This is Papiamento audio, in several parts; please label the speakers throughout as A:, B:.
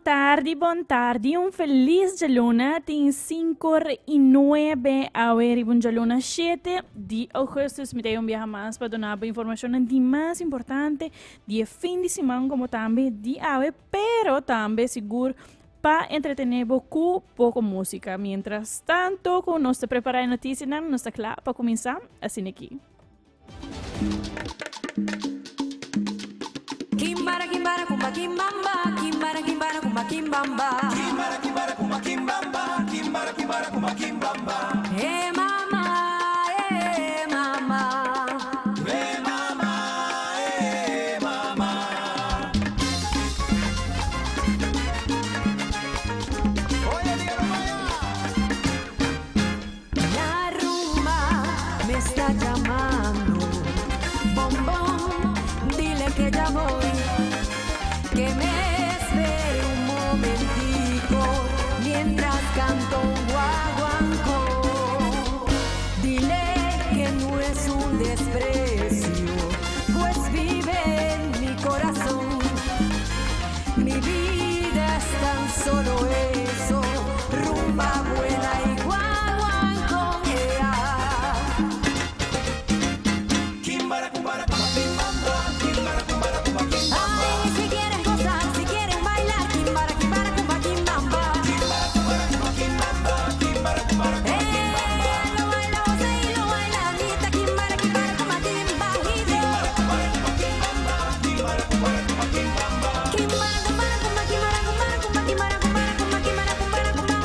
A: tardi, bon tardi. Un feliz djaluna. Tin 5:09 awe riba un djaluna 7 di augustus. Mi ta un biaha mas pa duna bo informacionnan di mas importante di e fin di siman como tambe di awe, pero tambe sigur pa entretene bo cu poco musica. Mientras tanto cu nos ta prepara e noticianan, nos ta cla pa cuminsa asina aki.
B: Kimbara kimbara kumba kimbamba kimbara kimbara kumba kimbamba.
C: Kimbara kimbara kumba kimbamba kimbara kimbara kumba kimbamba.
B: Eh mama, eh mama.
C: Eh mama, eh mama. Oye, dígalo, Maya.
B: La rumba me está llamando. Bombón, dile que ya voy. Que me espere un momentico mientras canto un guaguancó. Dile que no es un desprecio, pues vive en mi corazón. Mi vida es tan solo eso, rumba buena y guaguancó. Ea.
C: Kimbara kumbara kumba kimbamba kimbara kumbara kumba kimbamba.
B: Ay, si quieres gozar, si quieres bailar, kimbara, kimbara, kumba, kimbamba.
C: Kimbara kumbara kumba kimbamba kimbara kumbara kumba kimbamba.
B: Lo baila José y lo baila Anita, kimbara, kimbara, kumba, kimbajito.
C: Kumbara kumba kimbamba kimbara kumbara kumba kimbamba.
B: Kimbara, kumbara, kumba, kimbara, kumbara, kumba, kimbara, kumbara, kumba, kimbara, kumbara, kumba.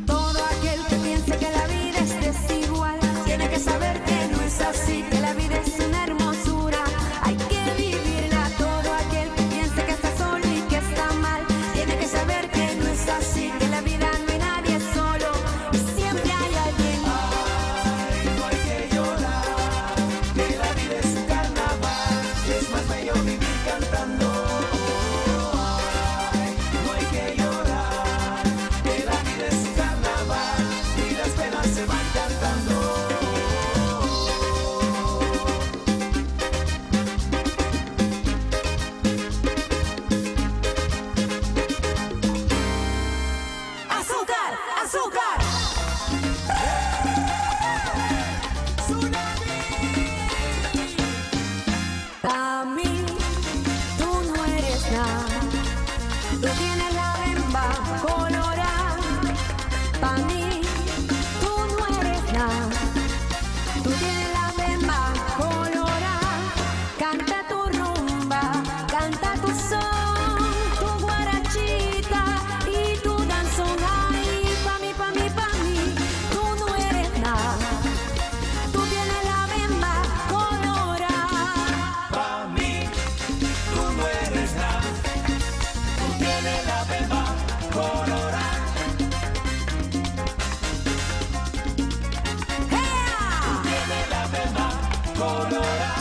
B: Todo aquel que piense que la vida es desigual tiene que saber que no es así, que la vida es una hermosura. Hay que vivirla. Todo aquel que piense que está solo y que está mal tiene que saber que no es así, que la vida no hay nadie solo y siempre hay alguien.
C: Ay, no hay que llorar, que la vida es un carnaval, es más bello vivir cantando. Ay, no hay que llorar, que la vida es un carnaval y las penas se van cantando.
B: Azúcar, azúcar. Pa' mí, tú no eres nada. Tú tienes la bemba colorada. Pa' mí, tú no eres nada. Tú tienes la bemba colorada. Canta tu rumba, canta tu son, tu guarachita y tu danzón. Ay, pa' mí, pa' mí, pa' mí, tú no eres nada. Tú tienes la bemba colorada.
C: Pa' mí, tú no eres nada, tú tienes la bemba colorada.
B: ¡Ea!
C: Tienes la bemba colorada.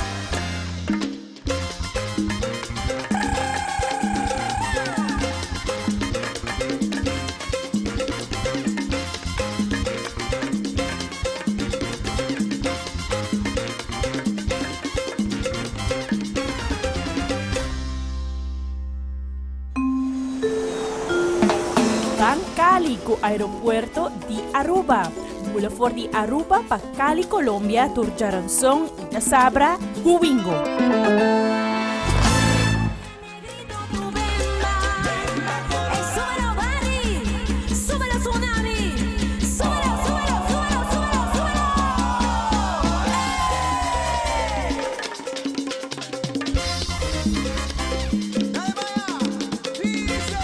A: Ban Cali cu Aeropuerto di Aruba. Bula for di Aruba pa Cali, Colombia tur djaranson y djasabra cu Wingo.
B: Negrito tu bemba, ey súbelo Barry, súbelo tsunami, súbelo, súbelo, súbelo, súbelo, súbelo.
C: ¡Dale para allá! ¡Dice!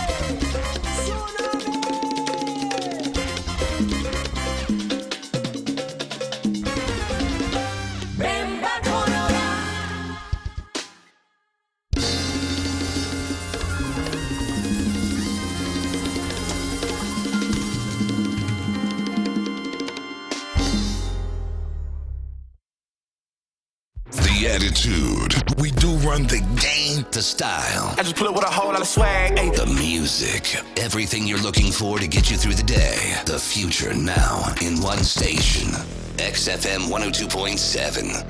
C: ¡Tsunami!
B: Bemba colorá.
D: attitude. We do run the game, the style.
C: I just pull up with a whole lot of swag. Ay.
D: The music, everything you're looking for to get you through the day. The future now in one station. XFM 102.7.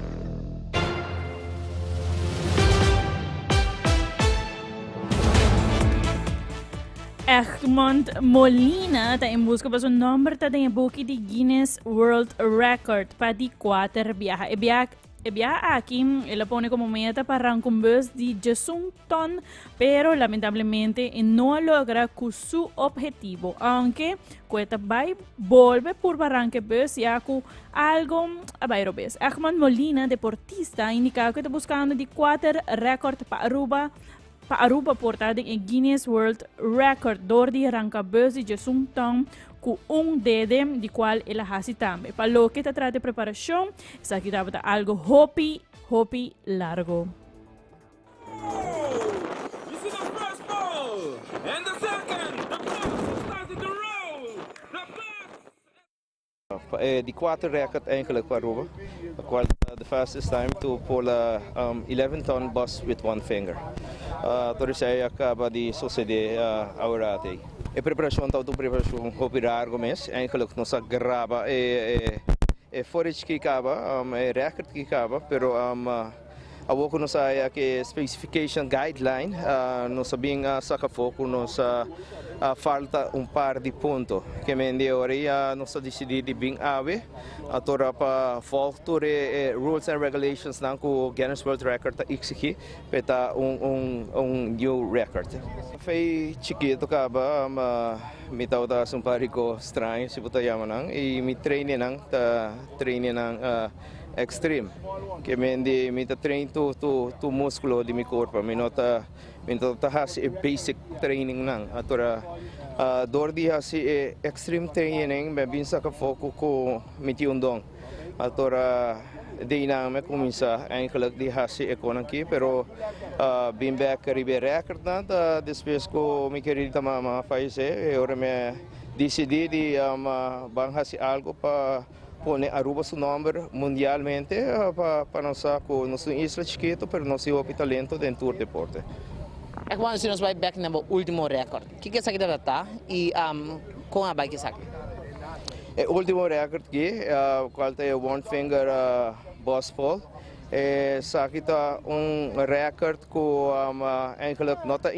A: Egmond Molina ta en busca pa su nomber ta den e buki di Guinness World Record pa di kuater biaha. E biaha e biaha aki el a pone como meta pa ranca un bus di djesun ton, pero lamentablemente e no a logra cu su obhetivo, aunke cu e ta bay bolbe purba ranca e bus ya cu algo a bay robes. Egmond Molina, deportista, a indica cu e ta buscando di kuater record pa Aruba Pa Aruba por ta den e Guinness World Record dor di ranka bus di djesun ton ku un dede, di kual el a hasi tambe. Pa loke ta trata e preparashon, esaki tabata algo hopi, hopi largo.
E: E di kuater record eigenlijk pa Aruba, cual ta the fastest time to pull a 11 ton bus with one finger. Tur esei a caba di sucede awor ate. E preparacion tabata un preparacion hopi largo mes, eigenlijk nos a graba e footage ki caba, e record ki caba, pero Awor ku nos a haya ke specification guideline, nos a bin a saka afó ku nos a falta un par di punto. Ke men di ora ya nos a disidí di bin awe a tora pa volg tur e rules and regulations nan ku Guinness World Record ta eksigí pa e ta un new record. Fei chikito kaba mi tabata hasi un par di kos straño si bo ta yama nan i mi trainingnan ta trainingnan Extreme. Ke men di mi ta train tur tur tur musculo di mi curpa. Mi no ta mi no ta haci e basic training nan. Atora door di haci e extreme training mi a bin saca foco cu mi tin un don. Atora di nan mi a cuminsa eigenlijk di haci e conan aki pero bin bek riba e record nan ta despues cu mi querida mama a fallece e ora mi a dicidi di ban haci algo pa Pone Aruba su nomber mundialmente pa nos sa cu nos ta un isla chikito pero nos tin hopi talento den tur deporte.
F: E cuando si nos bay bek na bo ultimo record, kiko esaki tabata ta y con a bay cu esaki?
E: E ultimo record aki, cual ta e one finger bus pull, Esaki ta un record cu eigenlijk no ta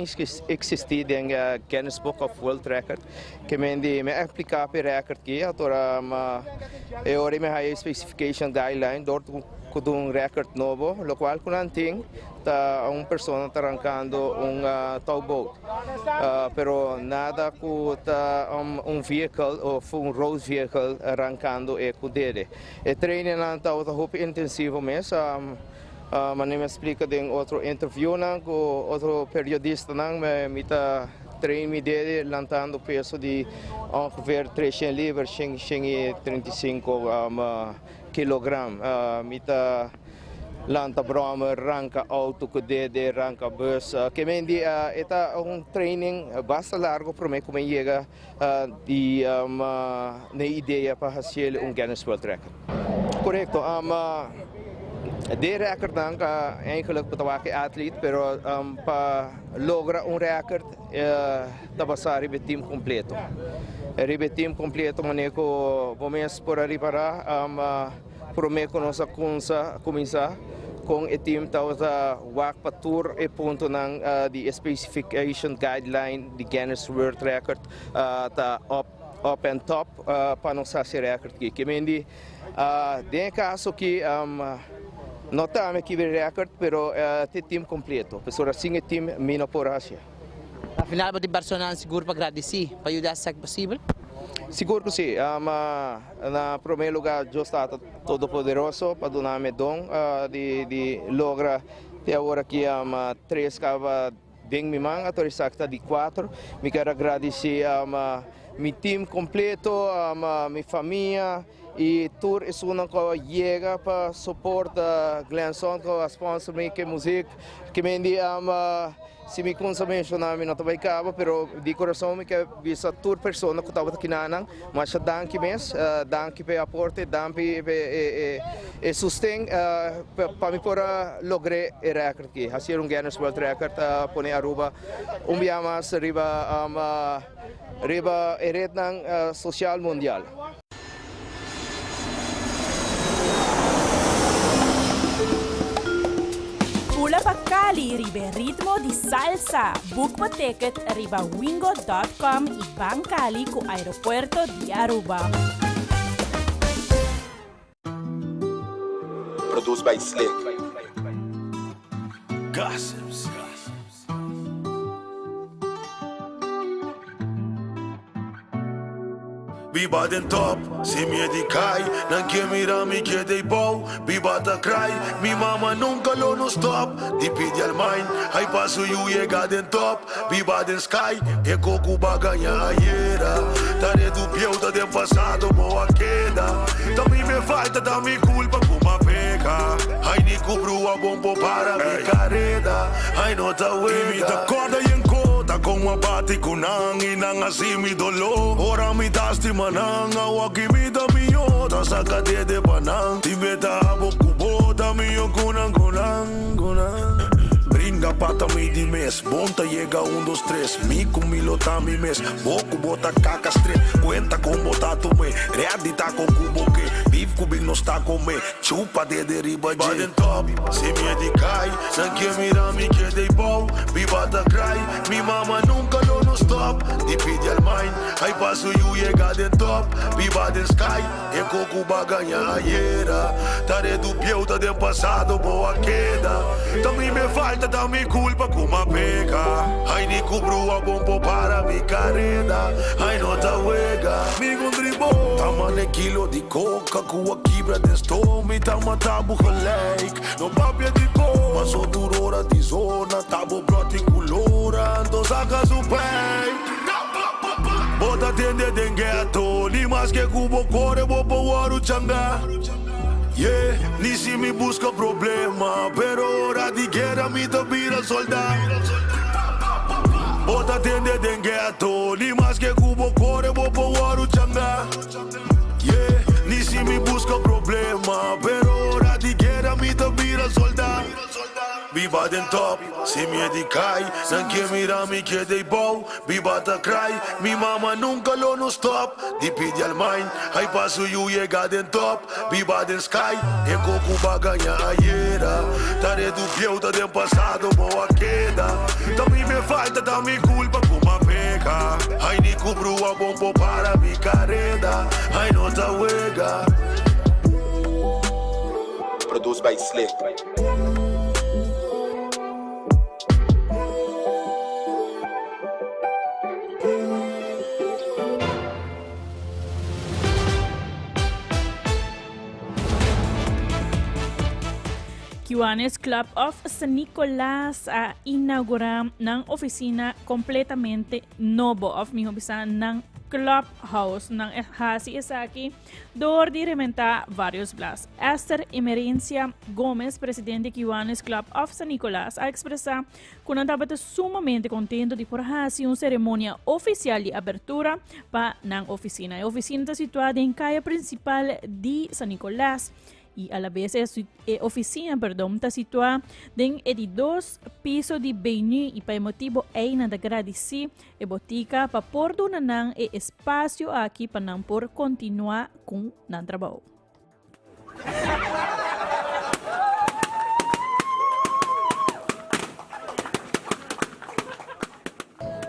E: existi den Guinness Book of World Record. Ke men di mi a explica pa e record aki, atora e ora mi haya e specification guideline door cu ta un record nobo, locual cu nan tin ta un persona ta rancando un towboat. Pero nada cu ta un vehicle of un road vehicle rancando e cu dede. E trainingnan tabata hopi intensivo mes, manera mi a splika den otro interviewnan ku otro periodistanan, mi ta train mi dede lantando peso di ongeveer treshen liber, shen shen i treinta i sinku kilogram. Mi ta lanta bròmer, ranka outo ku dede, ranka bus. Ke men di e ta un training basta largo promé ku mi yega Di n'e idea pa haciel un Guinness World Record. Corecto, den recordnan ka eigenlijk bo ta wak e atleet, pero pa logra un record ta basa riba e team completo. Riba e team completo manera cu bo mes por a ripara Prome ku nos a kunsa kuminsá kon e tim tabata wak pa tur e puntonan di e specification guideline di Guinness World Record ta up up and top pa nos hasi record aki. Ke men di den e kaso aki no ta ami kiba e record pero ta e tim kompleto pasobra sin e tim mi no por hasi.
F: Na final bo tin personanan sigur pa gradisí pa yuda esaki posibel?
E: Sigur ku si. Na promé lugá Dios Tata Todopoderoso pa duna mi e don di logra te awor aki tres kaba den mi man, ato esaki ta di kuater. Mi kier a gradisí. mi team completo, mi famia y tur esunnan cu a yega pa support Glenson cu a sponsor mi cu e muziek. Ki men di si mi cunsa menciona mi no ta bay caba pero di corazon mi ke bisa tur persona cu tabata kinanan masha danki mes, danki pa e aporte, danki pa e sosten pa mi por a logre e record aki. Hacier un Guinness World Record a pone Aruba un bia mas riba riba e rednan social mundial.
A: Pula pa Cali riba e ritmo di salsa. Book bo ticket riba wingo dot com y ban Cali cu Aeropuerto di Aruba.
G: Produced by Slick.
C: Gossips. Biba den top, si mi e di kai Nan ke mira mi ke dey bou Biba ta krai, mi mama nunka lo no stop Di pidi al main, ai pa su yu yega den top Biba den sky, e ko ku ba gaña ayera Ta redu bieu ta den pasado bo a keda Ta mi me falta ta mi kulpa ku m'a peka Ai ni ku brua bon por para mi kareda Ai no ta wega. I mi ta corda yen cota con a bati cu nan i nan a si mi dolor. Ora mi ta stima nan, awa ki mi ta miyo ta saca dede pa nan. Tin be ta abo cu bo ta miyo cu nan, cu nan, cu nan. Bringa pa ta mi di mes, bon ta yega un dos tres. Mi cu mi lo ta mi mes, bo cu bo ta caca straight. Cuenta con bo ta tume, ready ta con cu bo ke. Beef cu bin nos ta come. Chupa dede riba dje. Ba den top, si mi e di kai. Nan ke mira mi ke dey bou. Biba ta krai, mi mama nunka lo no stop. Di pidi al main, ai pa su yu yega den top. Biba den sky, e ko ku ba gaña ayera. Ta redu bieu ta den pasado bo a keda. Ta mi me falta ta mi kulpa ku m'a peka. Ai ni ku brua bon por para mi kareda. Ai no ta wega, mi gun dribo. Ta mane kilo di koka ku a kibra den sto mi ta mata bo gelijk No papia di ko Paso tur ora di zona ta bo broti ku lora Anto saka su pijn Bo ta tende den ghetto Ni maske ku bo kore bo por wòru changa Yeah, ni si mi buska problema Pero ora di guera mi ta bira solda Bo ta tende den ghetto Ni maske ku bo kore bo por wòru changa. Yeah, ni si mi busca problema Pero ora di guera mi ta bira solda Biba den top, si mi e di cai Nan ke mira mi ke dey bou Biba ta crai, mi mama nunca lo no stop Di pidi al main, ai pa su yu yega den top Biba den sky, e ko ku ba gaña ayera Ta redu bieu ta den pasado bo a keda Ta mi me falta ta mi culpa ku m'a peka Ai ni ku brua bon por para mi kareda Ai no ta wega.
G: Produced by Slick.
A: Kiwanis Club of San Nicolas a inaugura nan oficina completamente nobo of miho bisa nan clubhouse. Nan hasi esaki door di rementa varios blas. Esther Emerencia Gomez, presidente Kiwanis Club of San Nicolas, a expresa ku nan tabata sumamente kontento di por hasi un seremonia ofisial di abertura pa nan ofisina. E ofisina ta situá den kaya prinsipal di San Nicolas i alabes e ofisina perdon ta situá den e di dos piso di Benu i pa e motibo ei nan ta gradisí e botika pa por duna nan e espasio aki pa nan por kontinuá ku nan trabou.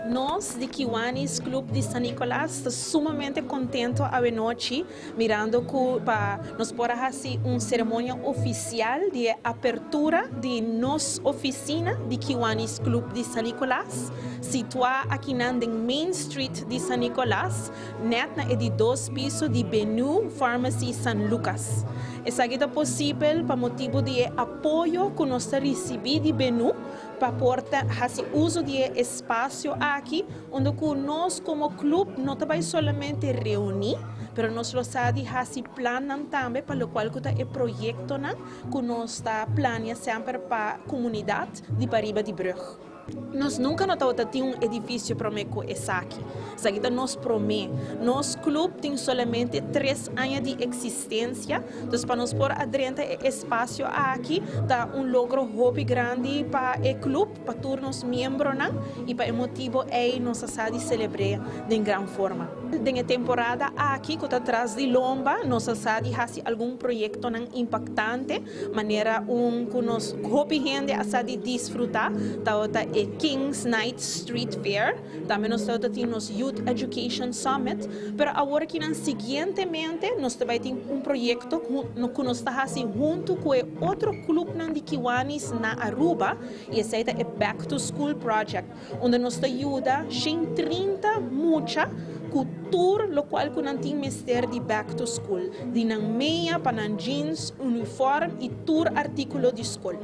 H: Nos di Kiwanis Club di San Nicolas ta sumamente contento awenochi mirando cu pa nos por a haci un ceremonia oficial di e apertura di nos oficina di Kiwanis Club di San Nicolas situa akinan den Main Street di San Nicolas. Net na e di dos piso di Benu Pharmacy San Lucas. Esaki ta posibel pa motibu di e apoyo ku nos ta risibí di Benu. pa por ta hasi uso di e espasio aki unda ku nos komo klup no ta bai solamente reuní, pero nos lo sa di hasi plannan tambe pa lokual ku ta e proyektonan ku nos ta plania semper pa komunidat di pariba di brùg. Nos nunka no tabata tin un edifisio promé ku esaki. Esaki ta nos promé. Nos klup tin solamente tres aña di eksistensia, dus pa nos por a drenta e espasio aki ta un logro hopi grandi pa e klup, pa tur nos miembronan i pa e motibu ei nos a sa di selebr'é den gran forma. Den e temporada aki ku ta tras di lomba nos a sa di hasi algun proyektonan impaktante. Manera un ku nos hopi hende a sa di disfrutá tabata e Kings Night Street Fair. Tambe nos tabata tin nos Youth Education Summit. Pero awor akinan siguientemente nos ta bai tin un proyekto ku nos ta hasi huntu ku e otro klupnan di Kiwanis na Aruba i esei ta e Back to School Project. Unda nos ta yuda 130 mucha ku tur lokual ku nan tin mester di back to school, di nan meya pa nan jeans, uniform i tur artíkulo di skol.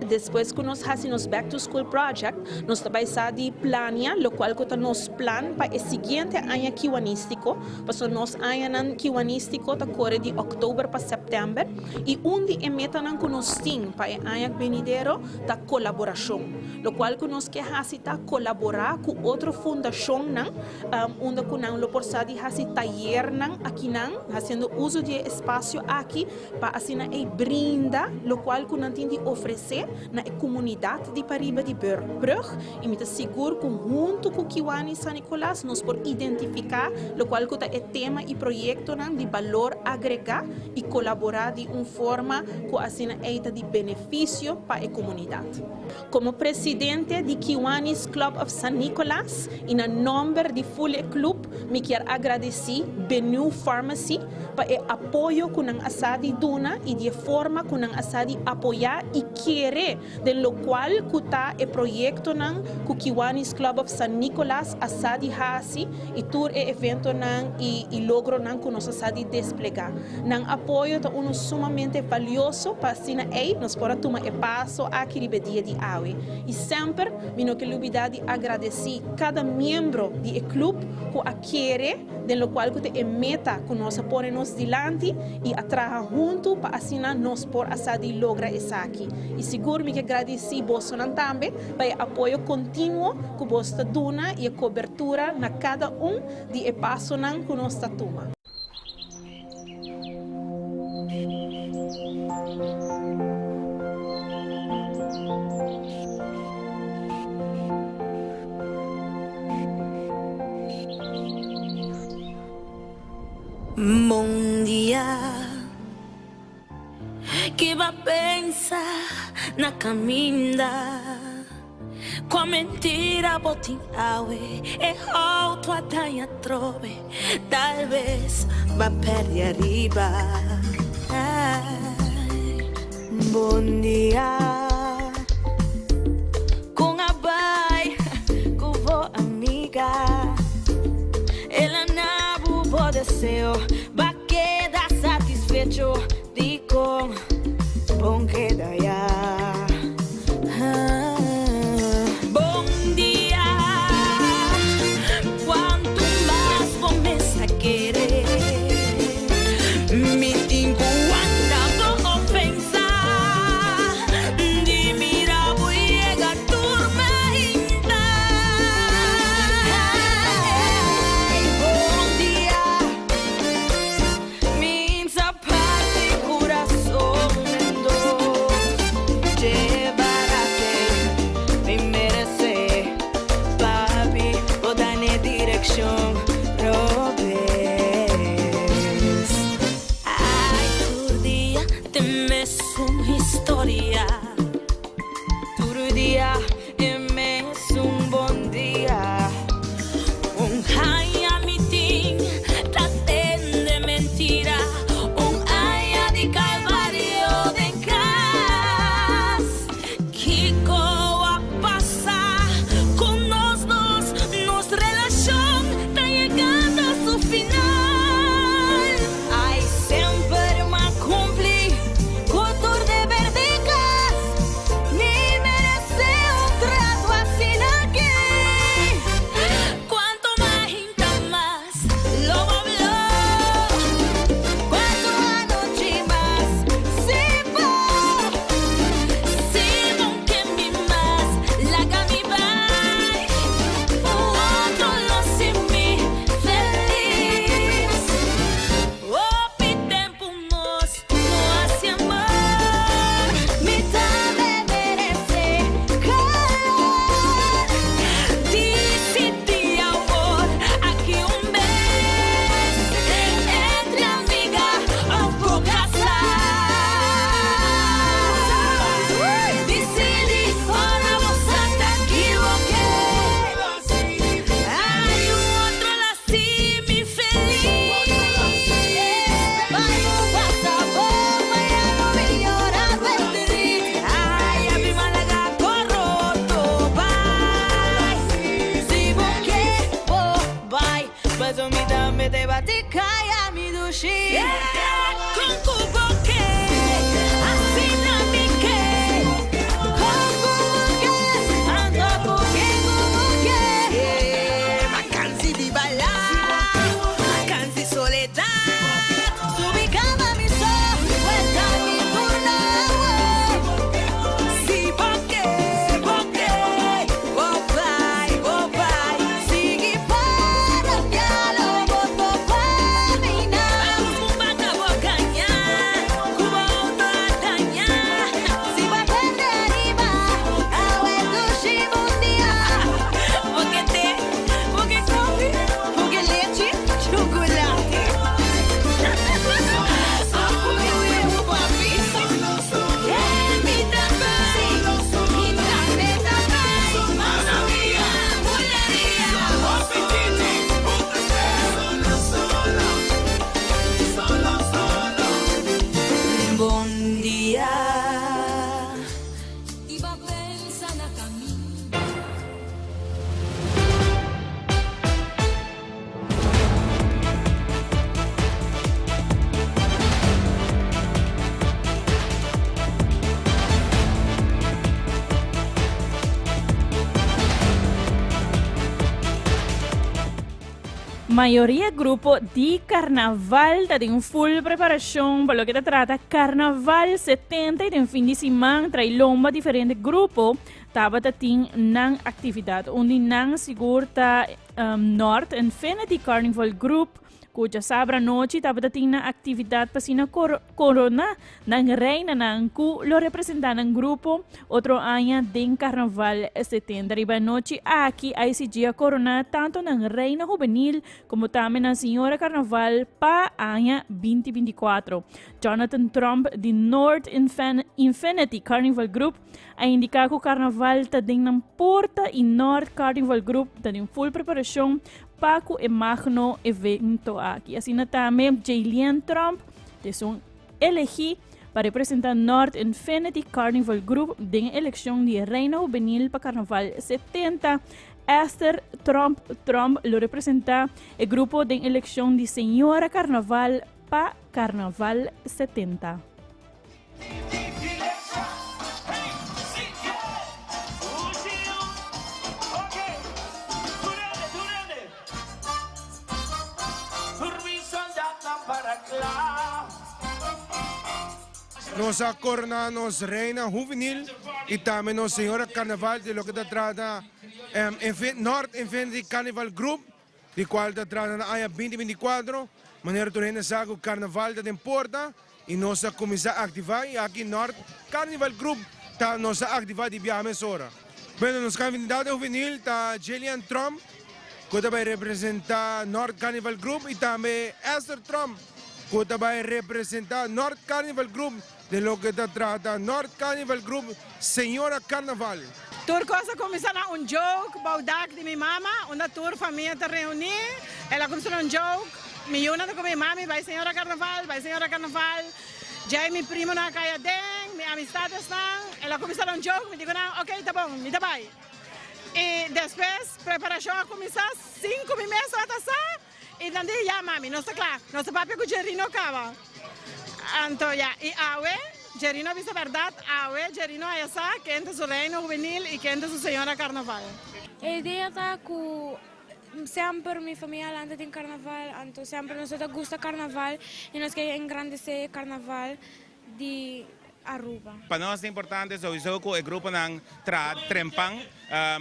H: Despues ku nos hasi nos back to school project, nos ta bai sa di plania lokual ku ta nos plan pa e siguiente aña kiwanístiko, pasobra nos añanan kiwanístiko ta kore di òktober pa sèptèmber i un di e metanan ku nos tin pa e aña benidero ta kolaborashon. Lokual ku nos ke hasi ta kolaborá ku otro fundashonnan unda ku nan lo por sa di hasi tayernan akinan, hasiendo uso di e espasio aki pa asina ei brinda lokual ku nan tin di ofresé na e komunidat di pariba di Brug. I mi ta sigur ku huntu ku Kiwani San Nicolas nos por identifiká lokual ku ta e tema i proyektonan di balor agregá i kolaborá di un forma ku asina ei ta di benefisio pa e komunidat. Komo presidente di Kiwanis Club of San Nicolas i na nòmber di ful e klup mi kier agradesí Benu Pharmacy pa e apoyo ku nan a sa di duna i di e forma ku nan a sa di apoyá i kere den lokual ku ta e proyektonan ku Kiwanis Club of San Nicolas a sa di hasi i tur e eventonan i i logronan ku nos a sa di desplegá. Nan apoyo ta unu sumamente valioso pa asina ei nos por a tuma e paso aki riba e dia di awe. I semper mi no ke lubidá di agradesí kada miembro di e klup ku a kere den lokual ku ta e meta ku nos a pone nos dilanti i a traha huntu pa asina nos por a sa di logra esaki. I sigur mi ke gradisí bosonan tambe pa e apoyo kontinuo ku bos ta duna i e kobertura na kada un di e pasonan ku nos ta tuma.
I: Bon dia Ke ba pensa na kaminda Kua mentira bo tin awe E outo a daña atrobe Tal bes ba perde ariba Bon dia Con a bai cu bo amiga El a na bu bo deseo Ba keda satisfecho Dicon bon keda ya Bon dia Cuanto mas bo mes ta kere Mi tin cu wanta bo ofensa Di mira bo yega tur mainta Bon dia Mi insa parti.
B: dushi.
I: Kon ku bo ke, asina mi ke. Kon ku bo ke, ando ku ken ku bo ke.
J: M'a cansi di baila, m'a cansi soledad.
B: Subi cama mi so, vuelta mi turno.
J: Si bo ke, bo ke, bo bai, bo bai.
B: Sigui para diálogo, bo camina.
I: Baka bo gaña, ku bo auto a daña.
B: Si bo perde ariba, awe dushi mundia.
I: Bo ke te, bo ke koffie,
J: Bo ke lechi, chocolate. Papi.
I: Mi ta bai,
B: Mi tambe ta bai.
I: Buleria. Bon dia.
B: I bo a pensa na caminda.
A: Mayoria grupo di Carnaval ta den full preparacion pa loke ta trata Carnaval 70 y den fin di siman trai lomba diferente grupo tabata tin nan actividad. Un di nan sigur ta North Infinity Carnival Group cu djasabra anochi tabata tin nan actividad pa asina corona nan reinanan cu lo representa nan grupo otro aña den Carnaval 70. Riba anochi aki ICG a corona tanto nan reina hubenil como tambe nan señora Carnaval pa aña 2024. Jonathan Tromp di North Infinity Carnival Group a indica cu Carnaval ta den nan porta y North Carnival Group ta den full preparacion pa cu e magno evento aki. Asina tambe Jaylien Tromp t'esun elegi pa representa North Infinity Carnival Group den e eleccion di Reina Hubenil pa Carnaval 70. Esther Tromp Tromp lo representa e grupo den eleccion di Señora Carnaval pa Carnaval 70.
K: Nos a corona nos Reina Juvenil y tambe nos Señora Carnaval di loke ta trata North Infinity Carnival Group. Di cual ta trata na aña binti binti kuatro, manera tur hende sa cu carnaval ta den porta y nos a cuminsa activa y aki Noord Carnival Group ta nos a activa di biaha mesora. Bueno, nos candidata juvenil ta Jillian Tromp cu ta bay representa Noord Carnival Group y tambe Esther Tromp cu ta bay representa Noord Carnival Group Den loke ta trata North Carnival Group Señora Carnaval.
L: Tur cos a cuminsa na un joke bou dak di mi mama, unda tur famia ta reuni. El a cuminsa na un joke, mi yunan ta cu mi, Mami, bay Señora Carnaval, bay Señora Carnaval. Djei mi primonan a cay aden, mi amistadesnan. El a cuminsa na un joke, mi di cu nan, Ok, ta bon, mi ta bay. Y despues preparacion a cuminsa sin cu mi mes tabata sa. Y nan di, Ya, mami, nos ta kla. Nos ta papia ku Jerino kaba. Anto ya, y awe, Jerino a bisa bèrdat, awe Jerino a ya sa ken ta su reino hubenil y ken ta su señora karnaval.
M: E idea ta ku semper mi famia a lanta den karnaval, anto semper nos ta gusta karnaval y nos ke engrandesé e karnaval di Aruba.
N: Pa nos ta importante souiso ku e gruponan traha trempan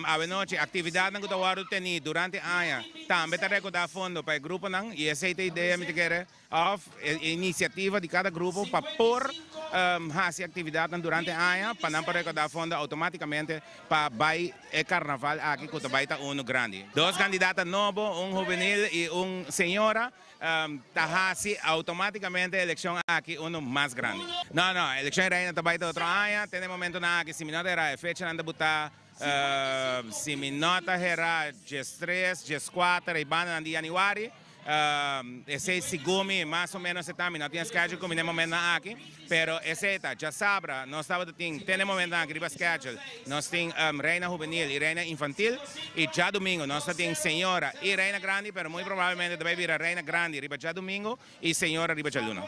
N: awenochi. Aktividatnan ku ta wòrdu tení durante aña tambe ta rekoudá fondo pa e gruponan i esei ta e idea mi ta kere òf e inisiativa di kada grupo pa por hasi aktividatnan durante aña pa nan por rekoudá fondo outomátikamente pa bai e karnaval aki ku ta bai ta unu grandi. Dos kandidata nobo, un hubenil i un señora. Ta hasi automaticamente e eleccion aki uno mas grandi. No, no, eleccion di reina ta bay ta otro aña, te na e momentonan aki si mi no ta hera e fechanan ta buta, si mi no ta hera diestres, diescuater e bandanan di januari. Esey segun mi mas o menos e ta, mi no tin e schedule cu mi na e momentonan aki, pero esey ta djasabra nos tabata tin te na e momentonan aki riba schedule nos tin Reina Hubenil y Reina Infantil y djadumingo nos ta tin Señora y Reina Grandi pero muy probablemente ta bay bira Reina Grandi riba djadumingo y Señora riba djaluna.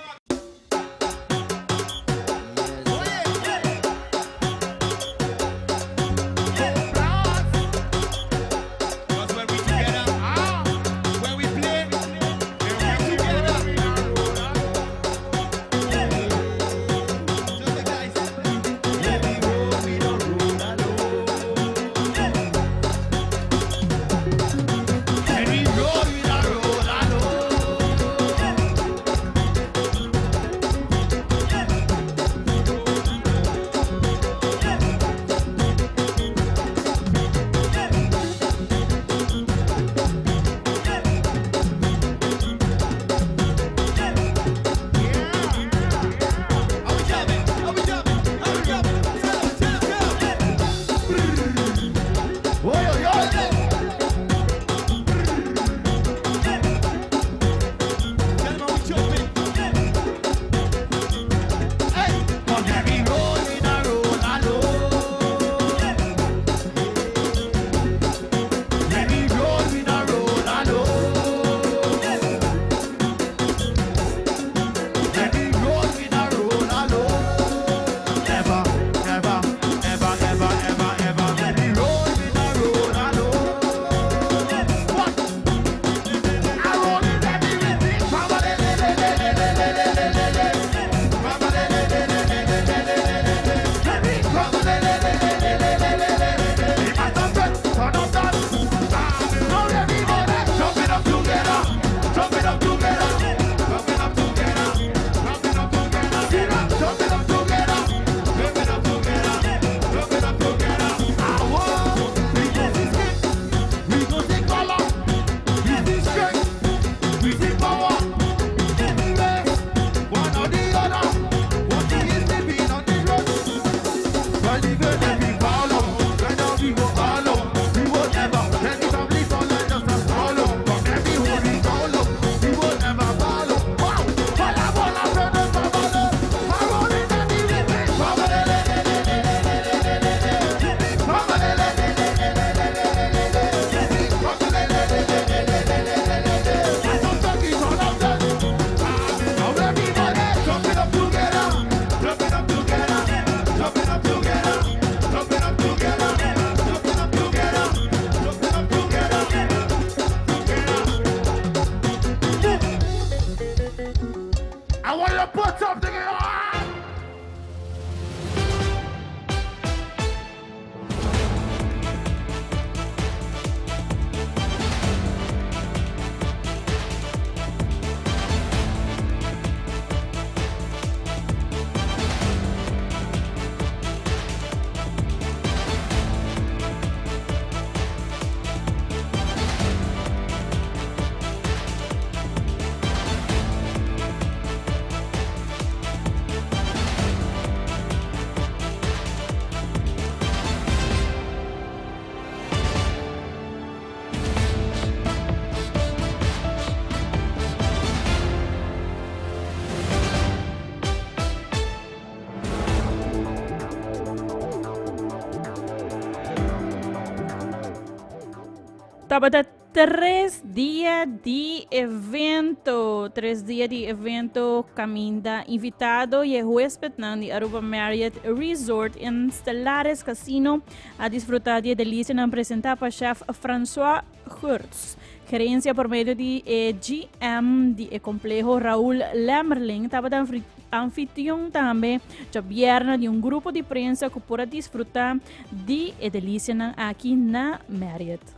A: Tabata tres dia di evento, tres dia di evento caminda invitado y e huespednan di Aruba Marriott Resort en Stellaris Casino a disfruta di e delicianan presenta pa chef François Geurts. Gerencia por medio di e GM di e compleho Raul Lemmerling tabata anfitrion tambe djabièrnè di un grupo di prensa cu por a disfruta di e delicianan aki na Marriott.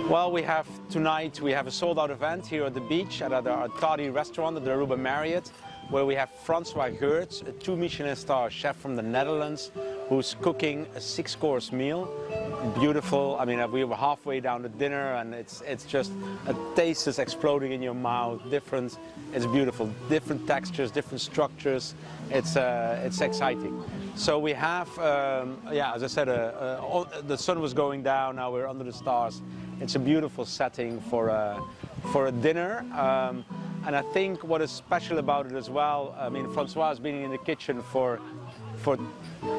O: Well, we have tonight we have a sold out event here at the beach at the Atari restaurant at the Aruba Marriott, where we have Francois Geurts, a two Michelin star chef from the Netherlands, who's cooking a six-course meal. Beautiful. I mean, we were halfway down the dinner and it's, it's just a taste is exploding in your mouth. Different, it's beautiful. Different textures, different structures. It's, it's exciting. So we have, yeah, as I said, all, the sun was going down. Now we're under the stars. It's a beautiful setting for a dinner. And I think what is special about it as well, I mean, Francois has been in the kitchen for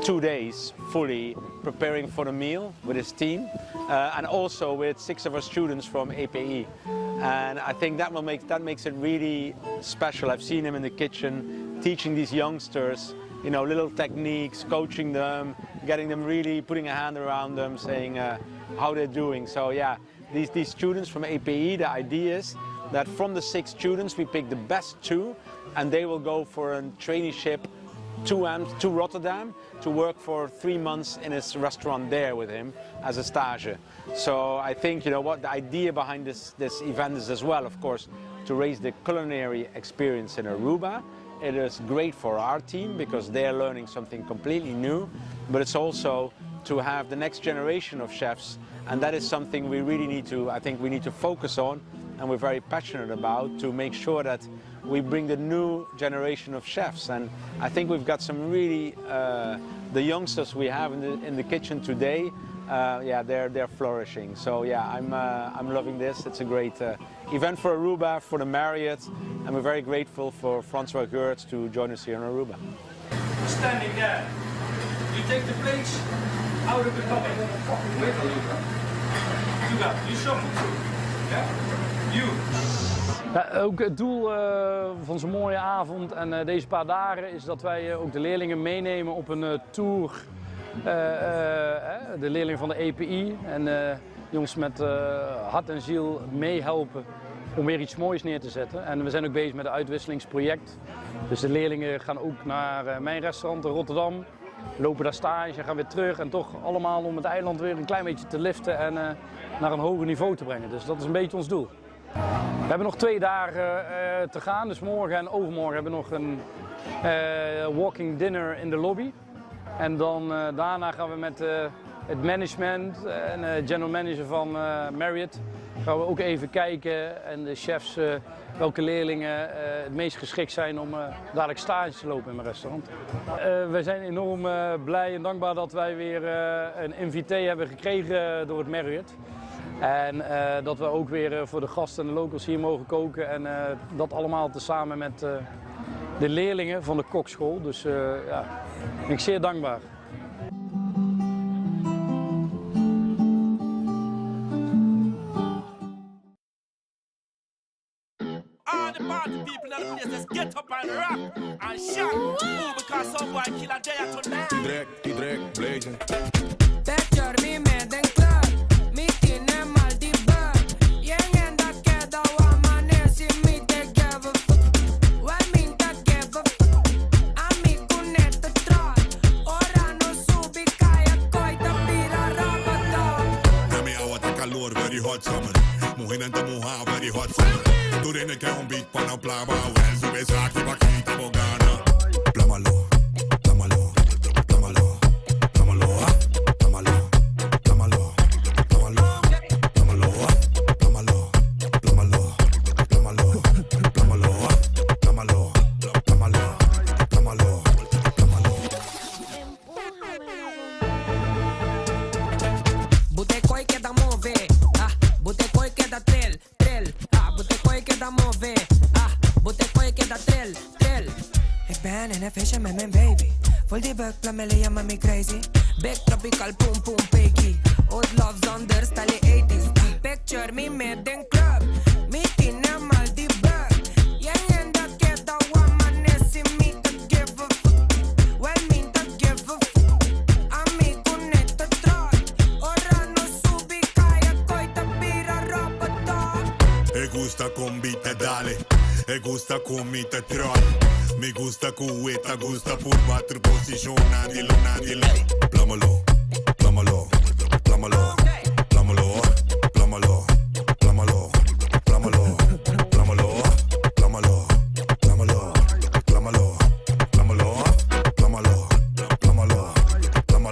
O: 2 days fully preparing for the meal with his team and also with six of our students from EPI. And I think that makes it really special. I've seen him in the kitchen teaching these youngsters little techniques, coaching them, getting them really putting a hand around them, saying how they're doing. So yeah, these students from EPI, the idea is that from the six students we pick the best two and they will go for a traineeship to Rotterdam to work for 3 months in his restaurant there with him as a stage. So I think you know what the idea behind this event is as well, of course, to raise the culinary experience in Aruba. It is great for our team because they're learning something completely new, but it's also to have the next generation of chefs, and that is something we really need to, I think we need to focus on, and we're very passionate about to make sure that we bring the new generation of chefs. And I think we've got some really, the youngsters we have in the kitchen today, yeah, they're flourishing. So yeah, I'm loving this. It's a great event for Aruba, for the Marriott, and we're very grateful for Francois Geurds to join us here in Aruba.
P: Standing there. You take the plates out of the cupboard. Wait a Luca. Luca, you shuffle too. Yeah? You.
Q: Ja, ook het doel van zo'n mooie avond en deze paar dagen is dat wij ook de leerlingen meenemen op een tour. De leerlingen van de EPI en die ons met hart en ziel meehelpen om weer iets moois neer te zetten. En we zijn ook bezig met een uitwisselingsproject. Dus de leerlingen gaan ook naar mijn restaurant in Rotterdam, lopen daar stage, gaan weer terug en toch allemaal om het eiland weer een klein beetje te liften en naar een hoger niveau te brengen. Dus dat is een beetje ons doel. We hebben nog 2 dagen te gaan, dus morgen en overmorgen hebben we nog een walking dinner in de lobby. En dan daarna gaan we met het management en de general manager van Marriott gaan we ook even kijken en de chefs welke leerlingen het meest geschikt zijn om dadelijk stage te lopen in mijn restaurant. Wij zijn enorm blij en dankbaar dat wij weer een invité hebben gekregen door het Marriott. En dat we ook weer voor de gasten en de locals hier mogen koken. En dat allemaal tezamen met de leerlingen van de kokschool. Dus ja, ben ik zeer dankbaar.
P: All the party people in the place, let's get up and rock and shout. Ooh, because some boy kill a day tonight.
R: Direct, direct, blazing.
J: Picture me met een club, mi tine Maldives. Yen enda queda amanece mi te give a f. Well, mi ta give a f. Ami cuneta trot. Ora no subi kaya koita pira rabata.
R: Dami awa ta calor, very hot summer. Muher ta muha, very hot summer. Tur hende kier un beat pa nan plama. Well, sube esaki pa kita bo gana. Plámalo, plámalo, plámalo, plámalo, ah. Plámalo, plámalo, plámalo, plámalo, ah. Plámalo, plámalo, plámalo, plámalo, ah. Plámalo, plámalo, plámalo, plámalo.
J: Bo ta koi keda move, ah, bo ta koi keda trel, trel, ah, bo ta koi keda move, ah, bo ta koi keda trel, trel. Ik ben in een feestje met mijn baby. Voel die bug, plan ja, me crazy. Big tropical, pum pum peki. Old love zonder style 80s. Picture me met een club. Mi tine Maldives. Yen enda keda amanece mi ta give a f. Well, mi ta give a f. Ami cuneta trot. Ora no subi kaya koita pira rabata.
R: E gusta con vita dale, e gusta con mi te trot. Mi gusta cueta, gusta por battre position, nadie lo, nadie lo. Plámalo, plámalo, plámalo, plámalo, plámalo, plámalo, plámalo, plámalo, plámalo, plámalo, plámalo, plámalo, plámalo, plámalo, plámalo,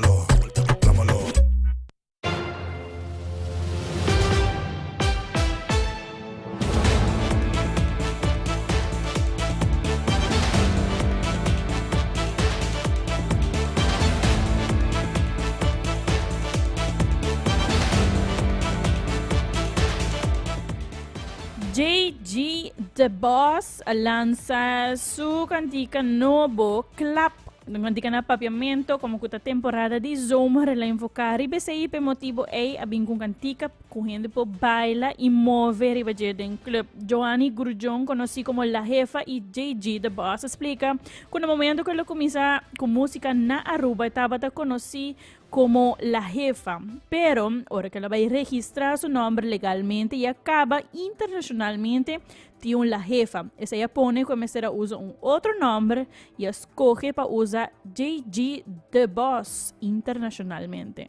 A: The Boss a lansa su kantika nobo Klap. Un kantika na papiamento komo ku ta temporada di zomer el a enfoká riba esei p'e motibu ei a bin ku un kantika ku hende por baila i move riba dje den club. Joanny Grullon konosí komo La Jefa i JG The Boss a splika ku na momento ku el a kuminsá ku músika na Aruba e tabata konosí komo La Jefa, pero ora ku el a bai registrá su nòmber legalmente i a kaba internashonalmente tin un La Jefa. Esei a pone ku e mester a usa un otro nòmber i a skohe pa usa JG The Boss internashonalmente.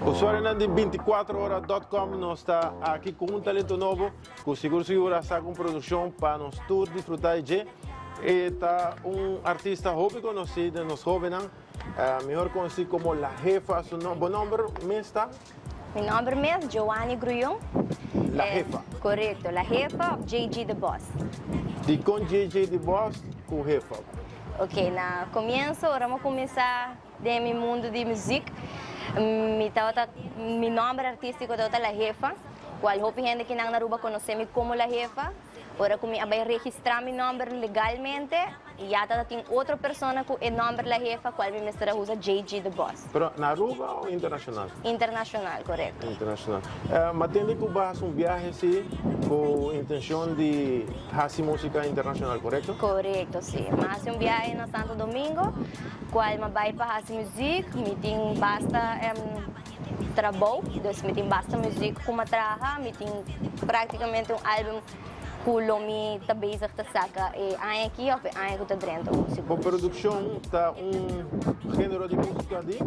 S: Usuarionan di binticuatrohora dot com nos ta aki cu un talento nobo cu sigur sigur a saca un produccion pa nos tur disfruta di dje. E ta un artista hopi conoci den nos hobennan, mihor conoci como La Jefa. Su bo nomber mes ta?
T: Mi nomber mes Joanny Grullon.
S: La Jefa.
T: Corecto, La Jefa of JG The Boss.
S: Dicon JG The Boss cu Jefa?
T: Ok, na comienzo ora mi a cuminsa den mi mundo di muziek, mi tabata, mi nomber artistico tabata La Jefa, cual hopi hende kinan na Aruba conoce mi como La Jefa. Ora cu mi a bay registra mi nomber legalmente, ya tata tin otro persona cu e nomber La Jefa, cual mi mester a usa JG The Boss.
S: Pero na Aruba o internacional?
T: Internacional, corecto.
S: Internacional. Ma tende cu bo a haci un biahe si cu intencion di haci musica internacional, corecto?
T: Corecto, si. Mi a haci un biahe na Santo Domingo, cual mi a bay pa haci muziek. Mi tin basta trabou, dus mi tin basta muziek cu mi a traha, mi tin practicamente un album cu lo mi ta bezig ta saca e aña aki of e aña cu ta drenta un sigur.
S: Bo produccion ta un genero di musica di?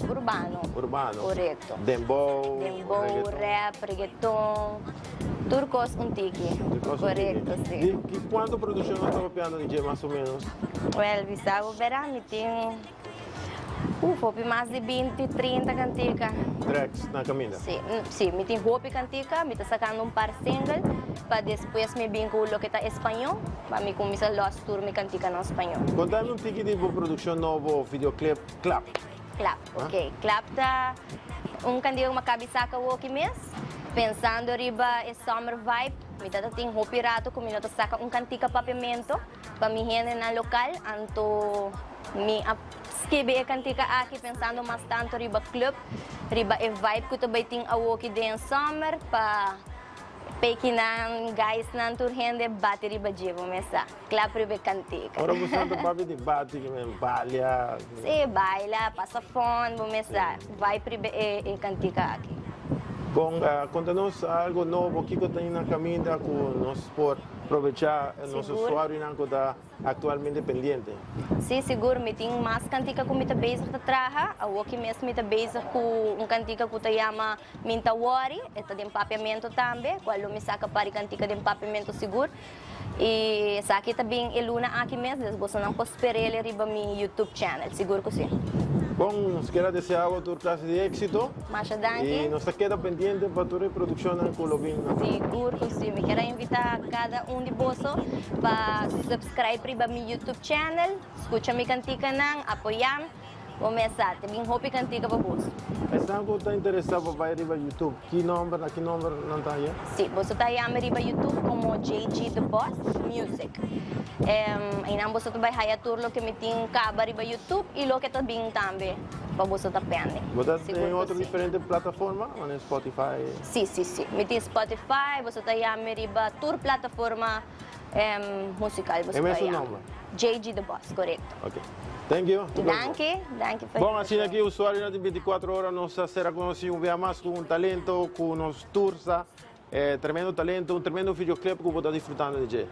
T: Urbano.
S: Urbano.
T: Corecto.
S: Dembow,
T: Dembow,
S: reggaeton.
T: rap, reggaeton, tur cos un tiki.
S: Tur cos un tiki.
T: Corecto, si.
S: Di cuanto produccion nos ta papiando di dje mas o menos?
T: Well, bisa bo bera mi tin. Uf, hopi mas di 20, 30 kantika.
S: Tracks na kaminda?
T: Si, si, mi tin hopi kantika, mi ta sakando un par single pa despues mi bin ku loke ta español, pa mi kuminsá lòs tur mi kantikanan spañol.
S: Kontami un tiki di bo produkshon nobo videoclip Klap.
T: Klap, ok. Klap ta un kantika ku mi a kabi saka awoki mes, pensando riba e summer vibe. Mi ta ta tin hopi rato ku mi no ta saka un kantika papiamento. Pa mi hendenan lokal, anto mi a skibi e kantika aki pensando mas tanto riba club, riba e vibe ku ta bai tin awoki den summer pa pekinan, guysnan, tur hende bati riba dje, bo mes sa, klap riba e kantika.
S: Ora bo santa papia di bati ke men balia.
T: Si, baila, pasa fon, bo mes sa, vibe riba e kantika aki.
S: Bon, konta nos algo nobo, kiko ta na kaminda ku nos por. Probecha nos usuarionan ku ta aktualmente pendiente.
T: Sí, sigur. Mi tin mas kantika ku mi ta bezig ta traha. Awoki mes mi ta bezig ku un kantika ku ta yama Min ta wòri. E ta den papiamentu tambe, kual lo mi saka par di kantika den papiamentu sigur. I esaki ta bin e luna aki mes, dus bosonan por sper'el riba mi YouTube channel. Sigur ku sí.
S: Bon, nos kier a desea bo tur klase di éksito.
T: Masha danki.
S: I nos ta keda pendiente pa tur e produkshonnan ku lo bin na.
T: Sigur ku si. Mi kier a invitá kada un di boso pa subscribe riba mi YouTube channel, skucha mi kantikanan, apoyá. Bo mes sa, ta bin hopi kantika pa boso.
S: Esnan ku ta interesá pa bai riba YouTube, ki nòmber, na ki nòmber nan ta haña?
T: Si, boso ta haña riba YouTube komo JG The Boss Music. Einan boso ta bai haya tur loke mi tin kaba riba YouTube i loke ta bin tambe pa boso ta pende.
S: Bo ta den otro diferente plataforma, manera Spotify?
T: Si, si, si. Mi tin Spotify, boso ta haña mi riba tur plataforma musical boso
S: E
T: ta
S: mesun
T: haña.
S: nomber?
T: JG The Boss, korekto.
S: Ok. Thank you.
T: Danki, danki pa
S: Bon, asina aki usuarionan di 24 ora nos a sera konosí un bia mas ku un talento ku nos tur sa. E tremendo talento, un tremendo videoclip ku bo ta disfrutando di dje.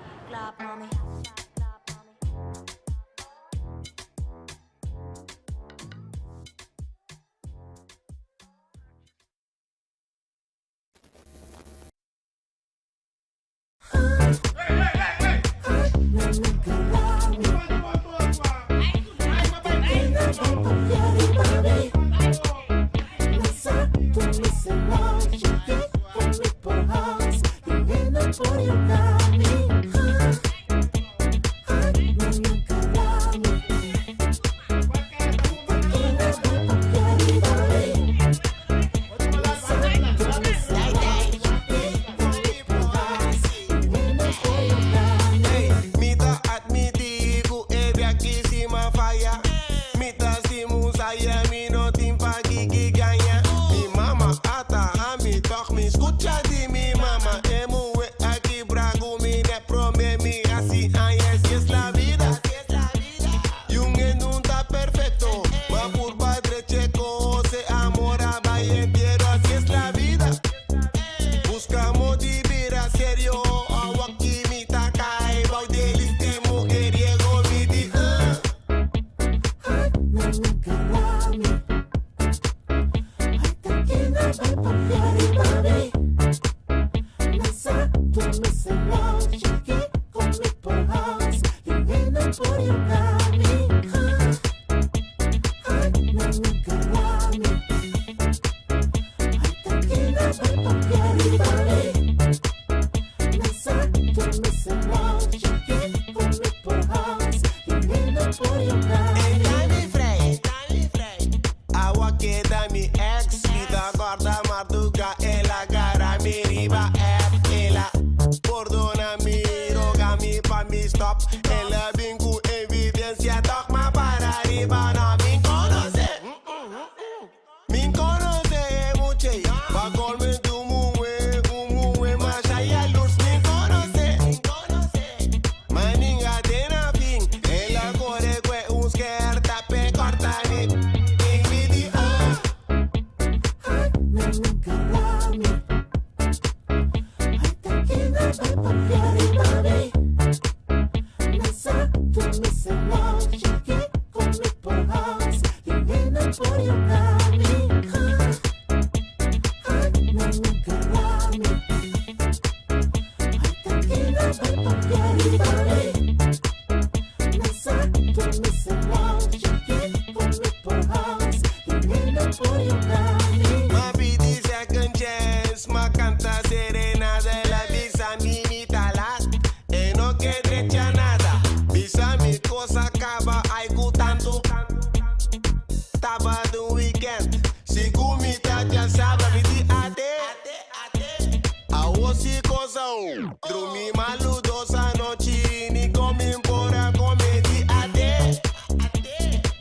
U: Mi skucha di mi mama E muhe a kibra ku mi nèk Promé mi hasi aña Así es la vida Y un hende no ta perfecto Ma purba drecha kos E amor a bai entiero Así es la vida Busca di bira serio Awor mi ta kai Bou di lista mujeriego Mi di
V: Ai, nan a gara mi. Ai, ta ken a bai papia riba mi. Nan sa tur mi celos, kiko mi por hasi, niun no por yuda mi. Ai, nan a gara mi. Ai, ta ken a bai papia riba mi. Nan sa tur mi celos, kiko mi por hasi, niun no por yuda mi.
U: Mi vrij, Awor keda mi ex Mi ta korda marduga El a gara mi riba app El a pordona mi Roga mi pa mi stop El a bin ku evidencia Toch m'a para riba no Mi konosé Mi konosé e mucha Pa kolmo un muhe Un muhe masha yalurs Mi konosé Maninga te na fin El a kore kue un skirt p'e korta mi Mi di ah
V: Ai, nan a gara mi. Ai, ta ken a bai papia riba mi. Nan sa tur mi celos, kiko mi por hasi, niun no por yuda mi. Ai, nan a gara mi. Ai, ta ken a bai papia riba mi. Nan sa tur mi celos, kiko mi por hasi, niun no por yuda mi.
U: M'a pidi second chance, m'a kanta serenata, el a bisa mi mi ta laat. E no ke drecha nada. Bisa mi kos a kaba, ai ku tantu. Tabata un weekend, si ku mi ta djasabra, mi di ate. Awor si kos a Drumi malu dos anochi, ni kome mi por a kome di ate.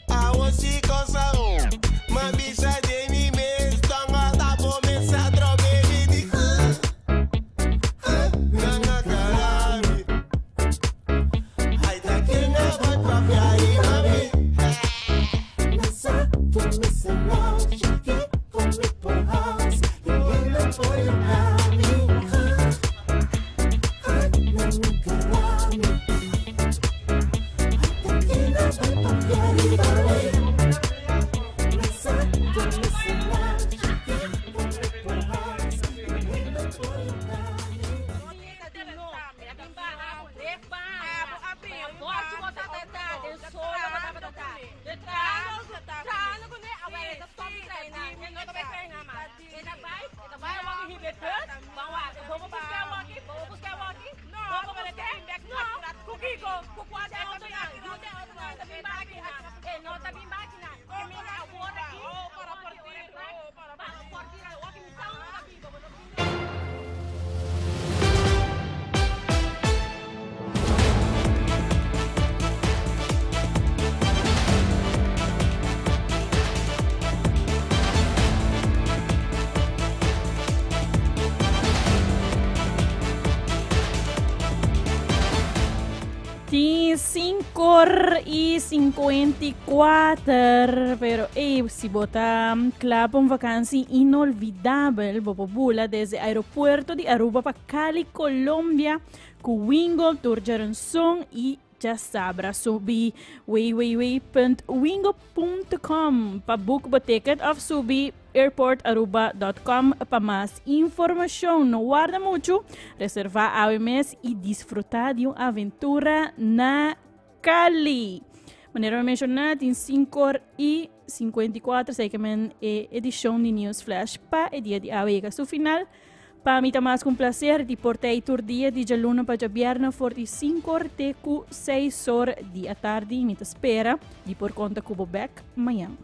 U: Awor si kos a M'a bisa den mi mes, tonga tapo mesa trobe mi di Nan a gara mi. Ai ta ken a bai papia riba mi.
V: Nan sa tur mi celos, kiko mi por hasi, niun no por yuda mi. Ai, nan a gara mi. Ai, ta ken a bai papia riba mi. Nan sa tur mi celos, kiko mi por hasi, niun no por yuda mi.
A: Tin 5 y 54, pero ey, si bo ta kla pa un vakantie inolvidabel, bo por bula desde aeropuerto di Aruba pa Cali, Colombia, ku Wingo, tur djaranson y djasabra. Subi www.wingo.com pa book bo ticket of subi airportaruba.com pa mas informacion. No warda mucho, reserva awe mes y disfruta di un aventura na Cali. Manera mi menciona, tin 5 y 54, esey ke men e edicion di News Flash pa e dia di awe yega su final. Pa mi ta mas ku un placer di por ta ei tur dia di djaluna pa djabièrnè for di 5 or te ku 6 or di atardi. Mi ta spera di por konta ku bo bèk mañan.